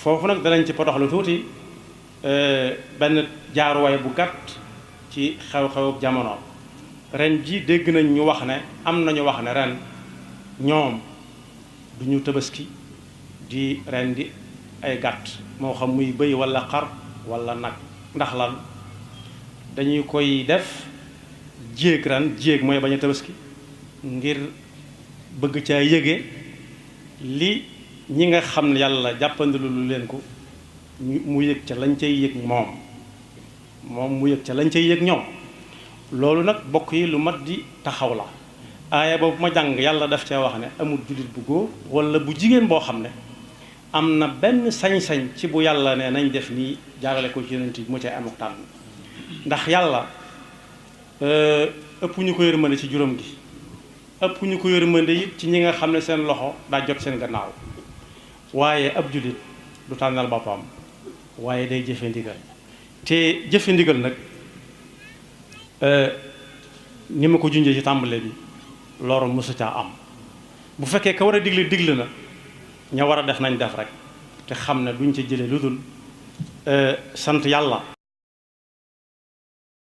foofu nag danañ ci potoxlu tuuti benn jaaruwaay bu gàtt ci xew-xewu jamono. ren ji dégg nañ ñu wax ne am nañu wax ne ren ñoom duñu tabaski di ren di ay gàtt moo xam muy bëy walla xar walla nag ndax lan dañuy koy def jéeg ren jéeg mooy bañ a tabaski ngir bëgg caa yëge li ñi nga xam ne yàlla jàppandilu lu leen ko mu yëg ca lañ cay yëg moom mu yëg ca lañ cay yëg ñoom. loolu nag bokk yi lu mat di taxaw la aaya boobu ma jàng yàlla daf cee wax ne amul jullit bu góor walla bu jigéen boo xam ne am na benn sañ-sañ ci bu yàlla ne nañ def nii jaarale ko ci yonent bi mu cay amuk tànn ndax yàlla ëpp ñu ko yërmande ci juróom gi ëpp ñu ko yërmande it ci ñi nga xam ne seen loxo daa jot seen gannaaw waaye ab jullit du tànnal boppam waaye day jëfe ndigal te jëfe ndigal nag ni ma ko junjee ci tàmbale bi loolu mësu caa am bu fekkee ka war a digle digle na ña war a def nañ def rek te xam ne duñ ca jële lu dul sant yàlla